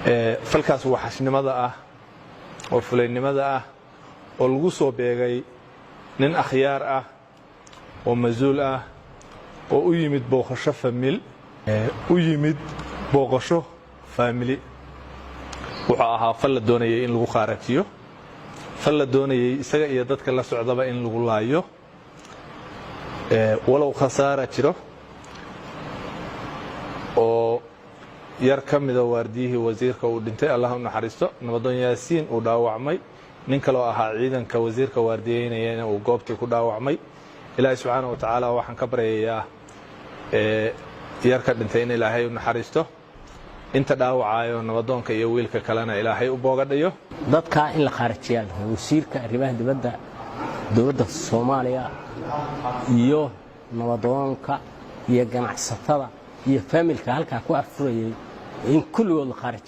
Falkaas waxashnimada ah oo fulaynimada ah oo lagu soo beegay nin akhyaar ah oo mas-uul ah oo u yimid booqasho family, u yimid booqasho family, wuxuu ahaa fal la doonayay in lagu khaarajiyo, fal la doonayay isaga iyo dadka la socdaba in lagu laayo. Walow khasaara jiro oo yar ka mida waardiyihii wasiirka uu dhintay, Allah u naxariisto, nabadoon Yaasiin uu dhaawacmay, nin kaloo ahaa ciidanka wasiirka waardiyeynayana uu goobtii ku dhaawacmay. Ilaahay subxaana wa tacaala waxaan ka baryayaa yarka dhintay in Ilaahay u naxariisto, inta dhaawacayo nabadoonka iyo wiilka kalena Ilaahay u boogadhayo. Dadkaa in la khaarajiyaa la rabay, wasiirka arrimaha dibadda dowladda Soomaaliya iyo nabadoonka iyo ganacsatada iyo family-ka halkaa ku afurayay in kulligood la khaarajiyo.